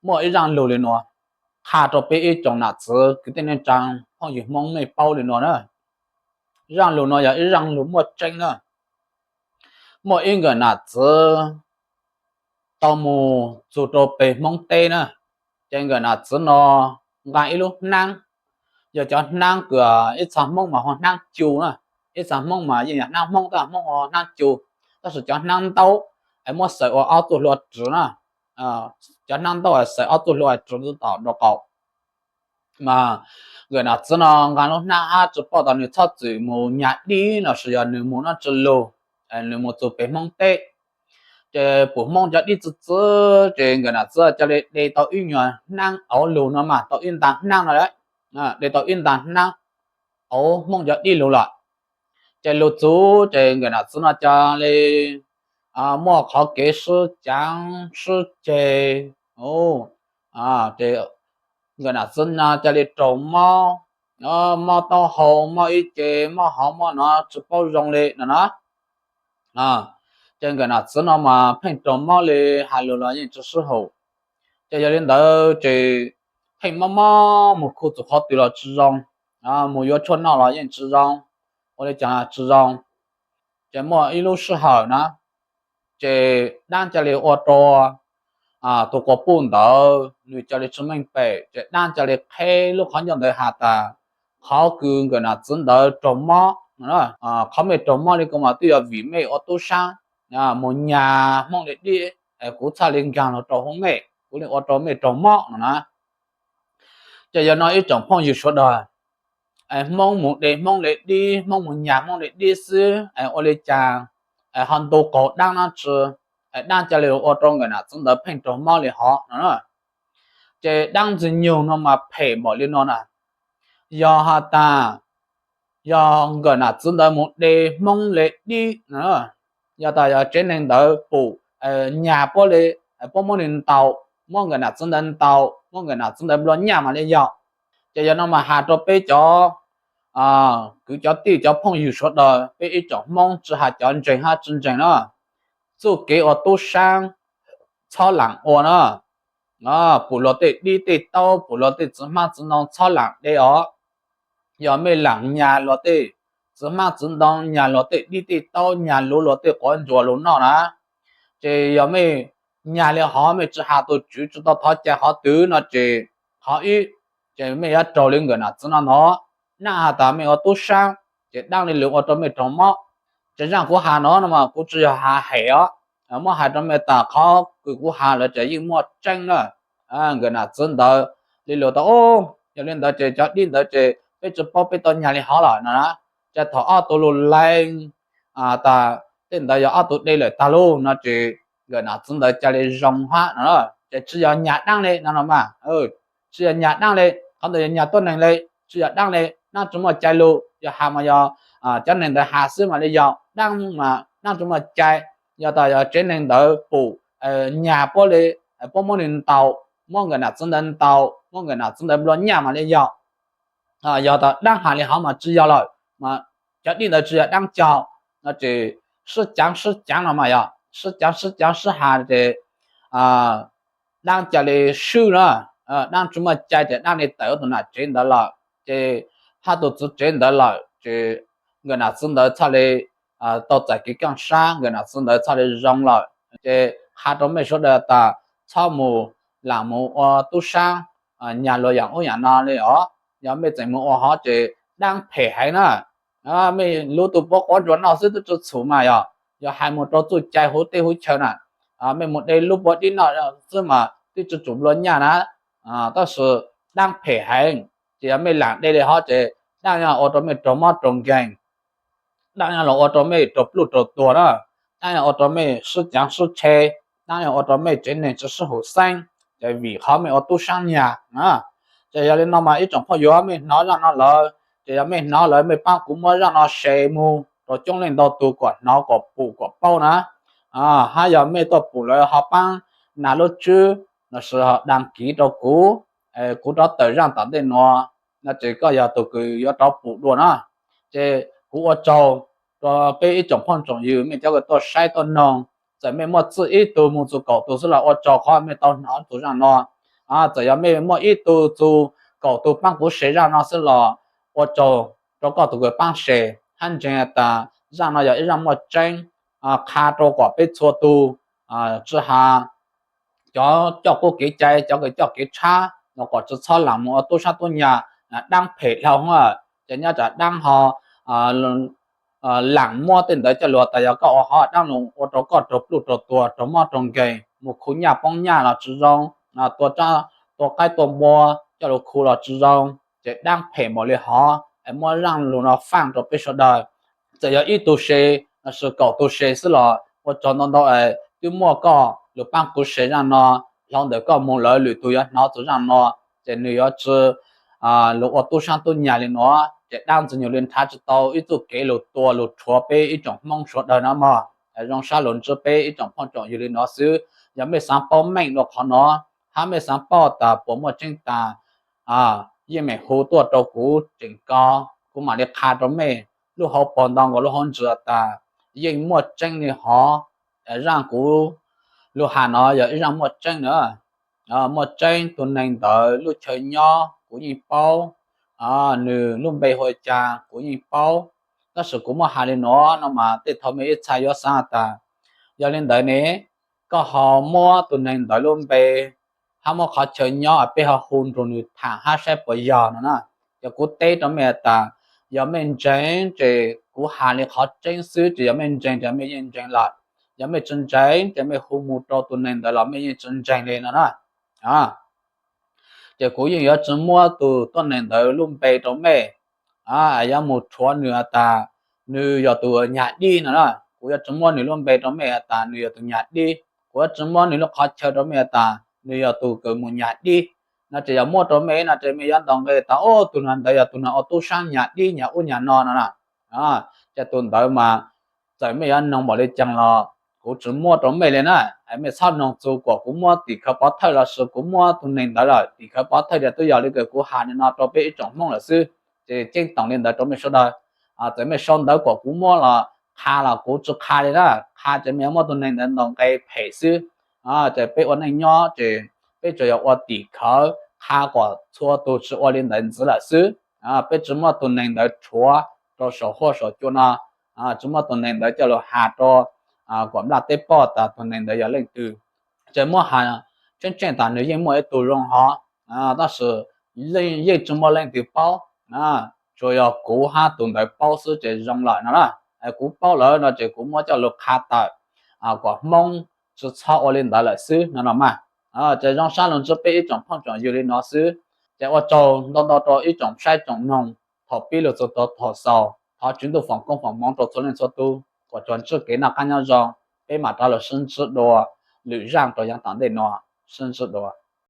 Muaj ib zaaj lug li nuav, qha rau peb ib tsoom nam txiv kwv tij neej tsaa phooj ywg Hmoob mej paub li nuav na. Zaaj lug nuav yog ib zaaj lug muaj tseeb na. Muaj ib nkawm nam txiv tau mus txug rau peg Hmoob teb na, ces nkawm nam txiv no nqa ib lub hnaab, yog cov hnaab kws ib txha Hmoob mas hu hnaab cu na, ib txha Hmoob mas yeej yog hnaab Hmoob tab Hmoob hu hnaab cu, tab sis cov hnaab ntaub es muab xaws ua ob tug hlua ris na, cov hnaab ntaub xaws ob tug hlua ris tom nraum qaum. Mas nkawm nam txiv no nqa lub hnaab hab tsi paub tas nwg txhob txwm mus nyag dib lossis yog nwg mus noj tsi lug, nwg mus txug peg Hmoob teb. Ces pum Hmoob cov dib txwv txwv ces nkawm nam txiv ca le de tau ib nyuag hnaab auv lug no mas tau ib nta hnaab no, de tau ib nta hnaab auv Hmoob cov dib lug lawm. Ces lug txug ces nkawm nam txiv no ca le muaj qhov kev sib caav sib ceg, nkawm nam txiv no ca le raug mob, mob taub hau, mob ib ce, mob hov mob no tsi paub zoo li no na. Ces nkawm nam txiv no mas pheej raug mob li, has lug los yeej tsi sib haum. Ces yog li ntawd ces pheej mob mob mus khu txug qhov twg los tsi zoo, mus yuav tshuaj noj los yeej tsi zoo, ua li cas tsi zoo. Ces muaj ib lub sij hawm na, ces daab ca le ua rau tus quas puj ntawd nwg ca le tsi meej pem, ces daab ca le qheb lub qhov ncauj ntawd has tas, qhov kws nkawm nam txiv ntawd raug mob, qhov mej raug mob li ko mas twb yog vim mej ua tub saab mus nyag Hmoob le dib, kuv txhaj le nkaag lug rau huv mej, kuv le ua rau mej raug mob no na. Ces yog no ib tsoom phooj ywg sawv daws, Hmoob mus de Hmoob le dib, Hmoob mus nyag Hmoob le dib xwb es ua li cas ho ntu qaug daab dlaab tsi, daab ca le ua rau nkawm nam txiv ntawd pheej raug mob li hov no. Ces daab ntxwg nyoog no mas phem npaum li no na, yog has tas yog nkawm nam txiv ntawd mus de Hmoob le dib, yog tas yog tsev neeg ntawd pum nyag puab le, puab muab nwg ntaus, muab nkawm nam txiv ntawd ntaus, muab nkawm nam txiv ntawd nplua nyaj mas li yog. Ces yog no mas has rau peb cov kwv cov tij cov phooj ywg sawv daws, peb ib tsoom Hmoob tsi has cov ntseeg hab tsi ntseeg na, txuj kev ua tub saab txhob laam ua na. Pum luag tej dib tej taub, pum luag tej txiv hmab txiv ntoo txhob laam de os. Yog mej laam nyag luag tej txiv hmab txiv ntoo, nyag luag tej dib tej taub, nyag luv luag tej quav ntsuas lug noj na, ces yog mej nyag li hov mej tsi has tug tswv tsi tau thov cai qhov twg no ces, qhov ib, ces mej yuav raug li nkawm nam txiv no ntag. Daab has tas mej ua tub saab ces daab le lug ua rau mej raug mob. Ces zaaj kuv has no no mas kuv tsi yog has hem os, muab hais rau mej tas qhov kws kuv has lawm ces yeej muaj tseeb na. Nkawm nam txiv ntawd le lug tas, yog li ntawd ces cov dib ntawd ces peb tsi paub peb tau nyag li hov lawm no na. Ces thaum ob tug lug lees tas tej ntawd yog ob tug de lawm tag lug no ces nkawm nam txiv ntawd ca le zoo hab no. Ces tsi yog nyag daab le no no mas, tsi yog nyag daab le, qhov ntawd yog nyag tuab neeg le, tsi yog daab le, daab tsi muaj cai lug, yog has mas yog cov neeg ntawd has xwb mas li yog, daab mas daab tsi muaj cai. Yog tas yog tsev neeg ntawd pum nyag puab le, puab muab nwg ntaus, muab nkawm nam txiv ntawd ntaus, muab nkawm nam txiv ntawd nplua nyaj mas li yog. Yog tas daab has li hov mas tsi yog lawm, cov dib ntawd tsi yog daab cog no ces sib caav sib caav no mas yog sib caav sib caav sib has ces daab ca le swb na, daab tsi muaj cai ces daab le tawm ua tus nam tsev ntawd lawm ces hab tus txiv tsev ntawd lawm ces nkawm nam txiv ntawd txhaj le tau txais kev kaaj sab, nkawm nam txiv ntawd txhaj le zoo lawm. Ces qha rau mej sawv daws tas txhob mus laam mus ua tub saab nyag luag yaam ub yaam no li os. Yog mej tseem mus ua hov ces daab phem heev na. Mej luv tug puav quav ntsuas noj xwb twb tsi txhum mas yog, yog hais mus rau txuj cai huv teb huv chaw na, mej mus de lub puav dib noj xwb mas twb tsi tsum nplua nyaj na. Tab sis daab phem heev, ces yog mej laam de li hov ces daab yog ua rau mej raug mob raug nkeeg, daab yog los ua rau mej raug pluj raug tuag na, daab yog ua rau mej sib caav sib tshe, daab yog ua rau mej tsev neeg tsi sib hum xeeb, ces vim qhov mej ua tub saab nyag na. Ces yog li no mas ib tsoom phooj ywg mej hnov zaaj no lawm ces yog mej hnov lawm mej paab kuv muab zaaj no share mus rau coob leej ntau tug kom hnov kom pum kom paub na. Hab yog mej tuaj pum lawm ho paab nas lub tswb lossis ho đăng ký rau kuv, kuv rov tawm zaaj tom ntej nuav no ces koj yog tug kws yuav rov pum dua na. Ces kuv ua tsaug rau peb ib tsoom phooj tsoom ywg mej cov kws tuaj saib tuaj noog, txawm mej muaj txwj ib tug moog txug kaum tug xwb los ua tsaug qhov mej tau hnov tug zaaj no. Txawm yog mej muaj ib tug txug kaum tug paab kuv share zaaj no xwb los ua tsaug rua koj tug kws paab share hab ntseeg tas zaaj no yog ib zaaj muaj tseeb, qha rua kom peb txhua tug tsi has cov coj qub kev cai, cov kws coj kev tshab los kom tsi txhob laam moog ua tub sab tub nyag, daab phem dhau hab. Ces nyob tsam daab ho laam muab tej ntawd coj lug tas yog koj ua hov daab lug ua rua koj raug pluj raug tuag raug mob raug nkeeg, moog khu nyaj poob nyaj los tsi zoo, tua qaib tua npua coj lug khu los tsi zoo. Ces daab phem npaum li hov es muab zaaj lug no faaj rua peb sawv daws. Txawm yog ib tug share lossis kaum tug share xwb los ua tsaug ntau ntau es twb muaj koj lug paab kuv share zaaj no, hlo ntawm koj moog lawm lwm tug yuav hnov txug zaaj no, ces nwg yuav tsi lug ua tub sab tub nyag li no, ces daab ntxwg nyoog li nrhav tsi tau ib txuj kev lug tua lug rhuav peb ib tsoom Hmoob sawv daws no mog. Zoo sab lug ntsib peb ib tsoom phooj tsoom ywg li no xwb. Yog mej xaav paub meej dua qhov no, hab mej xaav paub tas puas muaj tseeb tas, yeej meem hu tuaj rua kuv tseem ko, kuv maam li qha rua mej lub hauv paus ntoo nkaus lub hauv ntsis tas yeej muaj tseeb li hov. Zaaj kuv lug has no yog ib zaaj muaj tseeb na. Muaj tseeb, tug neeg ntawd lub chaw nyob kuv yeej paub, nwg lub npe hu ua cas kuv yeej paub. Tab sis kuv muab has li no no mas tej thaum mej ib txha yuav xaav tas yog li ntawd ne, koj ho muab tug neeg ntawd lub npe hab muab qhov chaw nyob peb ho hu nrug nwg thaam hab saib puas yog no na. Yog kuv teb rua mej tas yog mej ntseeg ces kuv has li qhov tseeb xwb, ces yog mej ntseeg ces mej yeej ntseeg lawm. Yog mej tsi ntseeg ces mej hu moog rua tug neeg ntawd los mej yeej tsi ntseeg li no na. Ces kuv yeej yuav tsi muab tug tuab neeg ntawd lub npe rua mej, yuav moog rhuav nwg has tas nwg yog tug nyag dib no na. Kuv yuav tsi muab nwg lub npe rua mej has tas nwg yog tug nyag dib. Kuv yuav tsi muab nwg lub qhov chaw rua mej has tas nwg yog tug kws moog nyag dib no. Ces yog muab rua mej no ces mej yuav ntaus nqe tas, o, tug ntawd yog tug ua tub sab nyag dib nyag ub nyag no no na. Ces tug ntawd mas txawm mej yuav noog npaum li caag los kuv tsi muab rua mej li na. Mej txhob noog txug kuas kuv muab tim khawv pov thawj lossis kuv muab tug neeg ntawd lawm tim khawv pov thawj, ces twb yog li kws kuv has li no rua peb ib tsoom Hmoob lawm xwb. Ces ceeb toom li ntawd rua mej sawv daws. Txawm mej sau ntawv kuas kuv muab los qha los kuv tsi qha li na, qha ces mej yuav muab tug neeg ntawd ntaus nqe phem xwb. Ces peb ua neej nyob ces peb tsuas yog ua tim khawv qha kuas txhua tug tsi ua li ntawd ntxiv lawm xwb. Peb tsi muab tug neeg ntawd rhuav rua saum huab saum cua no, tsi muab tug neeg ntawd coj lug has rua kuas nplaj teb paub tas tug neeg ntawd yog leej twg. Ces muab has tseeb tseeb tas nwg yeej muaj ib tug zoo hov, tab sis yeej tsi muaj leej twg paub, tsuas yog kuv hab tug ntawd paub xwb ces zoo lawm no na. Kuv paub lawm no ces kuv muab coj lug qha tawm kuas Hmoob tsi txhob ua li ntawd lawm xwb no no mas. Ces zoo sab lug ntsib peb ib tsoom phooj tsoom ywg li no xwb. Ces ua tsaug ntau ntau rua ib tsoom saib tsoom noog thaum pib lug txug thaum xaus. Thov Tswv Ntuj foom koob foom hmoov rua txhua leej txhua tug, kuas tsuas ntsib kev noj qab nyob zoo, peb maam rov lug sib ntsib dua lwm zaaj rua yav tom ntej no. Sib ntsib dua.